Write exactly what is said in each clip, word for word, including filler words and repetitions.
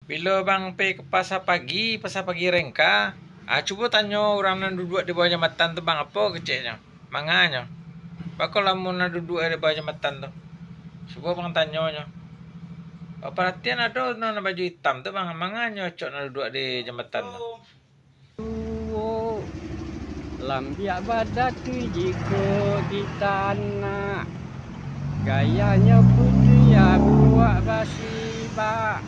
Bilo bang pai ka pasa pagi, pasa pagi Rengka, ah, cubo tanyo urang nan duduak di bawah jambatan tu, bang, apo keceknyo, manganyo? Bako lamo nan duduak di bawah jambatan tu? Cubo bang tanyonyo. Baparatian ado nan baju itam tu, bang, manganyo acok nan duduak di jambatan tu? Tuo, lambiak badatuih jiko di tanah. Gayanyo putuih abuak basibak.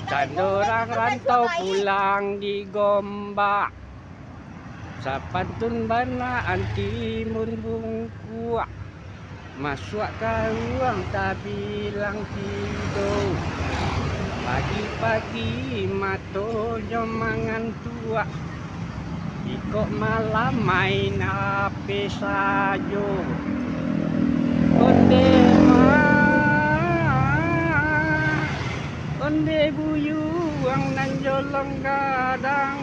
Cando urang rantau pulang di gombak. Sapantun bana anti mun bungkuak. Masuak ka ruang tabilang tido. Pagi-pagi matonyo mangantuak. Iko malam main H P sajo. Onde ma, onde buyuang nan jolong gadang.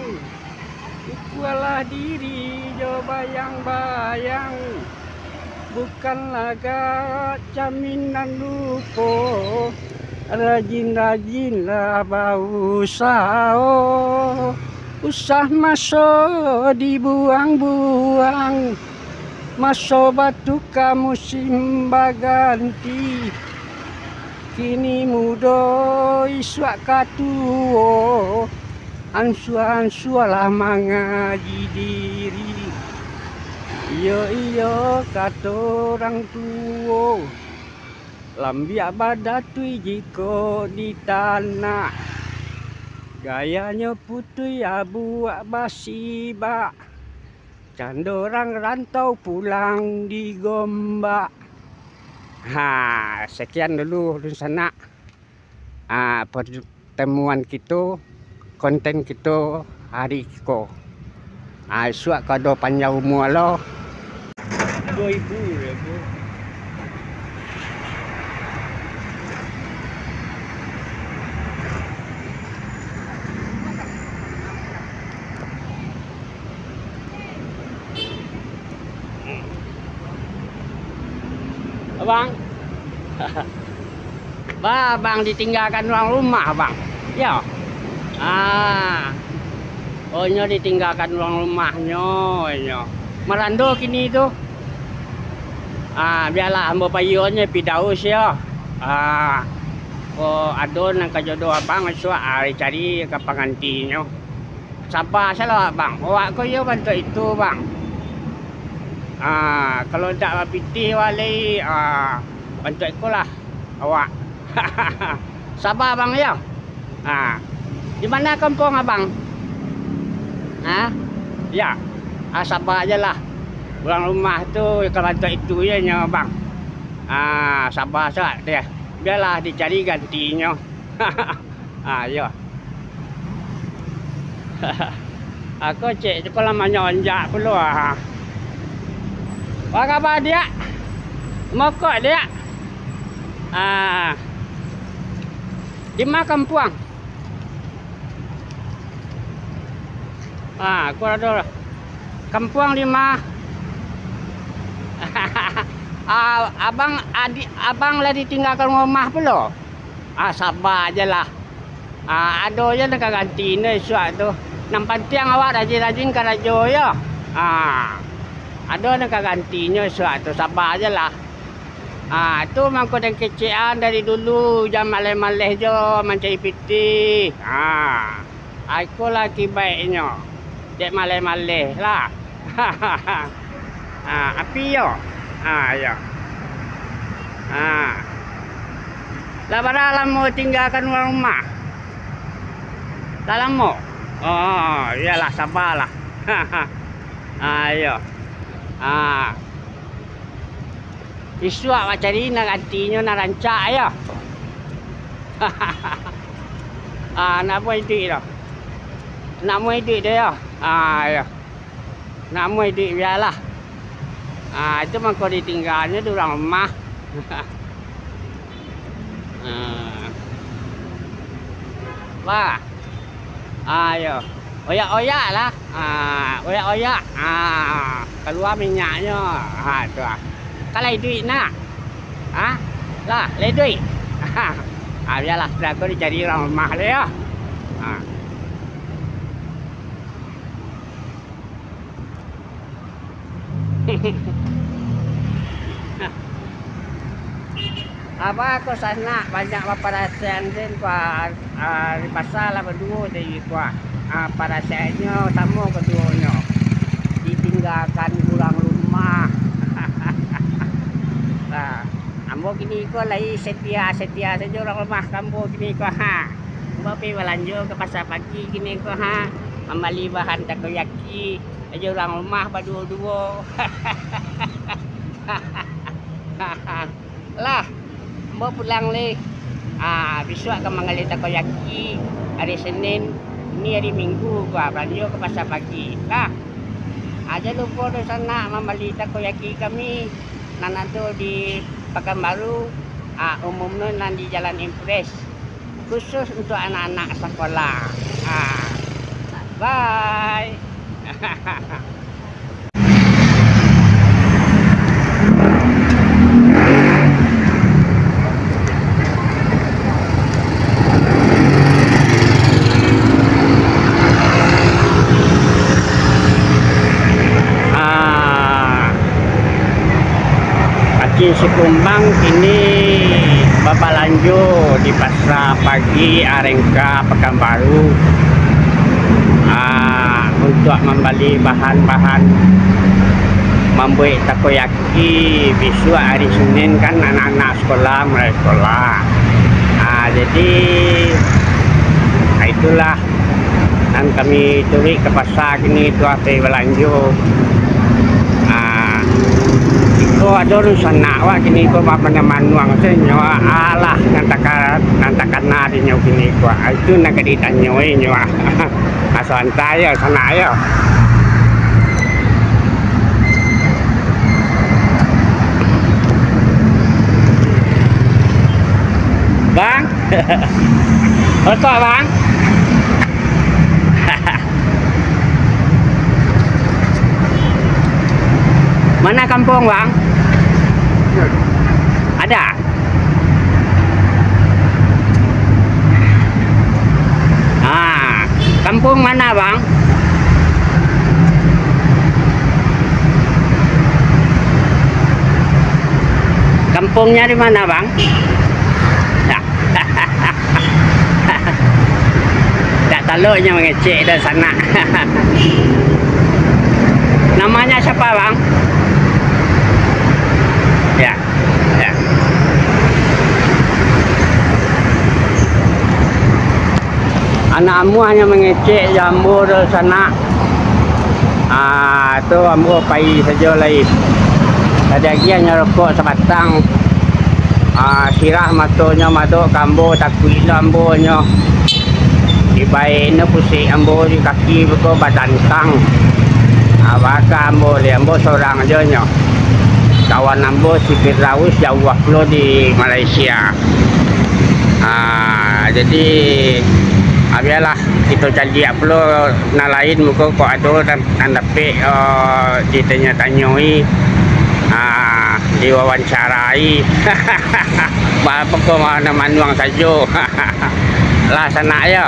Ukualah diri jo bayang-bayang, bukan lagak jaminan lupo. Rajin-rajinlah bausaho, usah maso dibuang-buang. Maso batuka musim baganti, kini mudo isuak ka tuo. Ansua-ansualah mangaji diri. Iyo, iyo, kato urang tuo, lambiak badatuih jiko di tanah. Gayanyo putuih abuak basibak. Cando urang rantau pulang di gombak. Ha, sekian dulu dunsanak. Ah, pertemuan kito, konten kito hari ko. Ah, isuak ka ado panjang umua lo. Duo ribu ribu. Abang. Ba, abang ditinggakan urang rumah, bang. Yo. Ah. Oh, nyo ditinggakan urang rumahnyo, nyo. Marando kini tu. Ah, bialah ambo payuanyo Firdaus yo. Ah. Ko ado nan ka jodoh abang, isuak ari cari ka pangantinyo. Saba salah, bang. Awak ko iyo bantuak itu, bang. Ah, kalau dak bapitih awak lai, ah, bantuak iko lah awak. Saba, bang, yo. Ah, di mana kampuang abang? Ah, ya. Ah, saba aja lah. Urang rumah tu ka bantuak itu yo nyo, bang. Ah, saba saja. Bialah dicari gantinyo. Ah, iyo. Ako cek tu kalau manyonjak pulo, ah. Apa kaba, Diak? Mokok, Diak? Ah. Di ma kampuang? Ah, aku ado lah. Kampuang di ma? Ah, abang, adik abang lah ditinggakan rumah pulo? Ah, saba aja lah. Ah, ado je nan ka ganti nyo isuak tu. Nan pantiang awak rajin-rajin karajo yo. Ah, ado nan ka ganti nyo isuak tu, saba aja lah. Ah, tu mangko den kecekan dari dulu, jan maleh-maleh jo mancari pitih. Ah. Ah, iko lah akibaiknyo. Dek maleh-maleh lah. Ah, api yo. Ah, iyo. Ah. Lah bara lamo tinggakan urang rumah? Lah lamo? Oh, iyolah, sabalah. Ah, iyo. Ah. Isuak awak cari nan gantinyo nan rancak yo. Ah, nak buang iduik tu. Nak buang iduik tu yo. Ah, yo. Nak buang iduik bialah. Ah, itu mangko ditinggalnyo di urang rumah. Ah. Wah. Ah, yo. Oyak-oyak lah. Ah, oyak-oyak. Ah, kalua minyaknyo. Ah, tu ah. Kan lai duit nak? Ah, lah, lai duit. Ah, bialah, sudah tu dicari urang rumah lah yo. Ha. Apa ko sanak banyak baparasaian den ko, ah, ah, di pasa lah baduo tadi ko, ah. Ah, parasaannyo samo kaduonyo, ditinggakan urang rumah. Ah, ambo kini ko lai setia-setia sajo urang rumah ka ambo kini ko, ha. Ambo pai balanjo ka pasa pagi kini ko, ha, mambali bahan takoyaki, ajo urang rumah baduo-duo. Lah, ambo pulang leh. Ah, bisuak ka manggali takoyaki, ari Senin, ini ari Minggu, ko, balanjo ka pasa pagi. Lah, ah, jan lupo doh sanak mambali takoyaki kami, nan ado di Pakanbaru, ah, umumnyo nan di Jalan Impres. Khusus untuak anak-anak sakolah. Ah, bye. Ah, Kacil Sikumbang kini babalanjo di Pasa Pagi Arengka, Pakanbaru, ah, untuak mambali bahan-bahan mambuek takoyaki. Bisuak ari Senin kan anak-anak sekolah mulai sekolah. Ah, jadi, ah, itulah. Nan kami turuik ka pasa kini tu, ah, pai balanjo. Ah, iko ado dunsanak wak kini ko, ba-, manuang-manuang se nyo, alah, nan taka-, nan takana dinyo kini ko, ah, itu nan ka ditanyoi nyo, ah. Maso anta yo, sanak yo. Bang, rokok, Bang. Mana kampung, Bang? Ada? Ah, kampung mana, Bang? Kampungnya di mana, Bang? Ya. Tak talok nyo mangecek dunsanak. Namanya siapa, Bang? Ya, ya. Anak amuah nyo mangecek jo ambo dunsanak. Ah, tu ambo pai sajo lai. Tadi agiah nyo rokok sabatang. Ah, sirah matonyo madok ka ambo, takuik lo ambo nyo. Ibaik nyo pusek ambo di kaki beko badantang. Ah, baka ambo li, ambo sorang ajo nyo. Kawan ambo si Firdaus jauah pulo di Malaysia. Ah, jadi, ah, bialah. Kito caliak pulo nan lain, muko kok ado nan, nan dapek, eh, ditanyo-tanyoi, ah, diwawancarai. Ba-, pokok ma-, nan manuang sajo. Lah, sanak yo.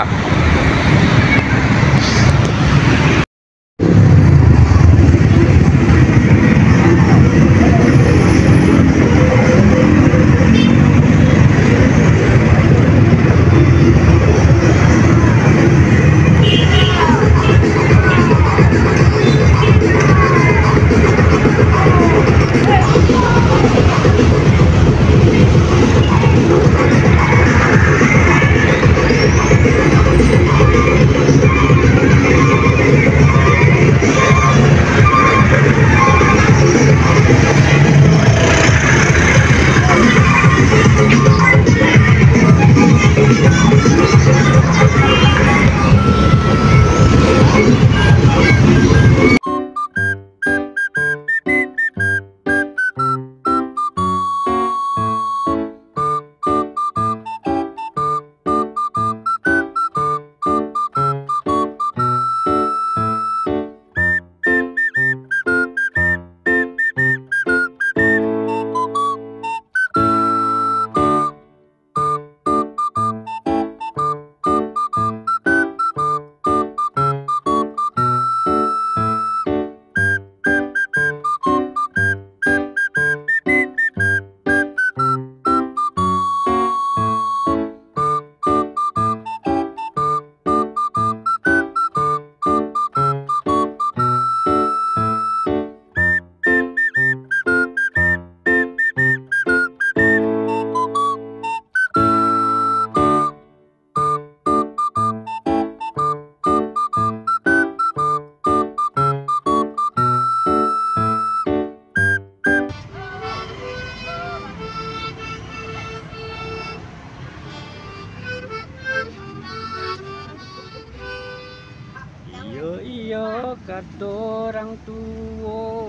Kato urang tuo,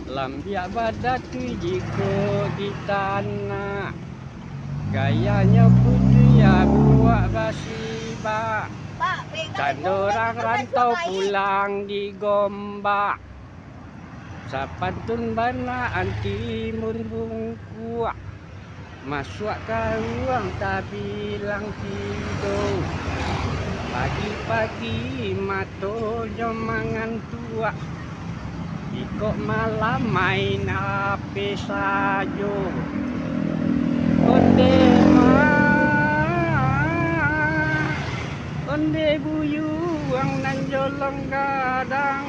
lambiak badatuih jikok di tanah. Gayanyo putuih abuak basibak, cando urang rantau pulang di gombak. Sapantun bana anti mun bungkuak, masuak ka ruang tabilang tido. Pagi-pagi matonyo mangantuak, jikok malam main H P sajo. Onde ma, onde buyuang nan jolong gadang.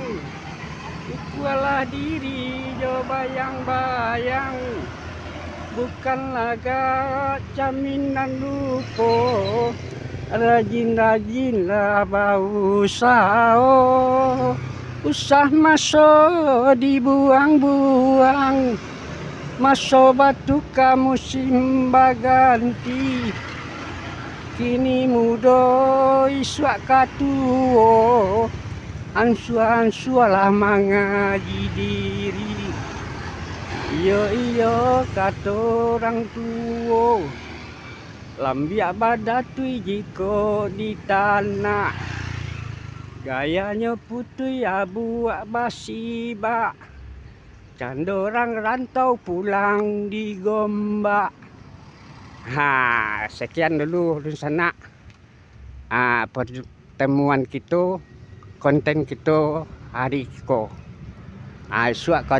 Ukualah diri jo bayang-bayang, bukan lagak caminan lupo. Rajin-rajinlah bausaho, usah maso dibuang-buang. Maso batuka musim baganti, kini mudo isuak ka tuo. Ansua-ansualah mangaji diri. Iyo, iyo, kato urang tuo, lambiak badatuih jikok di tanah. Gayanyo putuih abuak basibak, cando urang rantau pulang di gombak. Ha, sekian dulu dunsanak, ah, pertemuan kito, konten kito hari ko. Ah, isuak ka